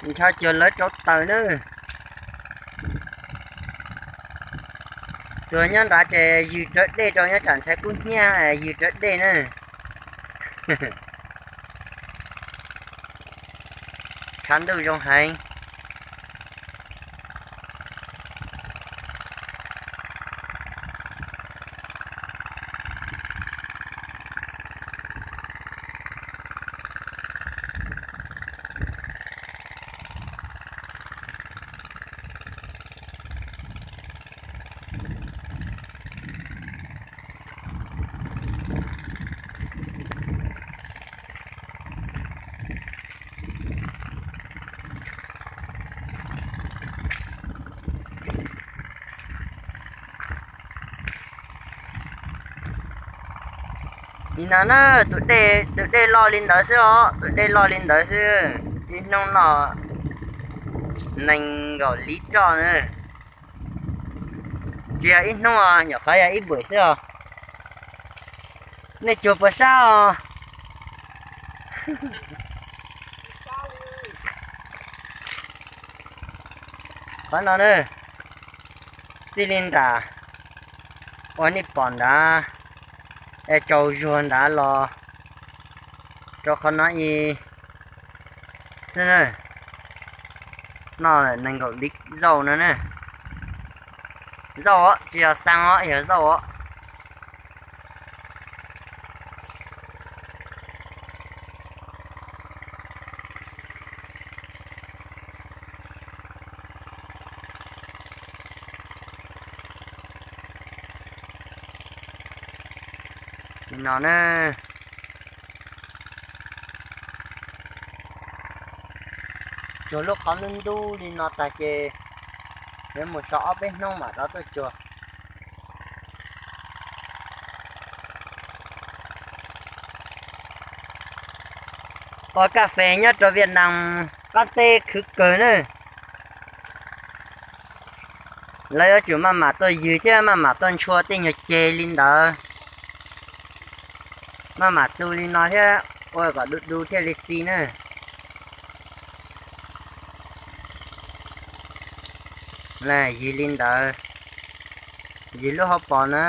Ntshaw cuag lawv rauv taws na. Cuag nyob nrad ces ywg rawv dej rau, nyob tsam ntshai kub hnyiab ywg rawv dej na. Tshav ntuj zoo heev. Nim no na, tus dej, tus dej loj li ntawd xwb os, tus dej loj li ntawd xwb. Ib hnub no nees nkaum lib roj na. Tsis yog ib hnub os, nyuam qhuav yog ib buam xwb os. Nej cuag puas sab os? Qhov no na, txij li nram ua nej pom nrad, es tsaus zuag nrad los rau qhov no ib xwb na. Noj nees nkaum lib zauj no na. Zauj os, tsis yog xaa os, yog zauj os. Li no na, tsuag lub qhov ntub ntub li no tag ces yuav mus so ob peb hnub mam rov tuaj tsuag. Ua kas fes nyob rau Viaj Nam qab teb khwv kawg na. Lawv yuav tsum maj mam tuaj ywg thiab maj mam tuaj ntshua tej nyuag ceg li ntawd, maj mam tu li no thiab ua kom du du thiaj li txi na. Ywg li ntawd, ywg lub hauv paus na.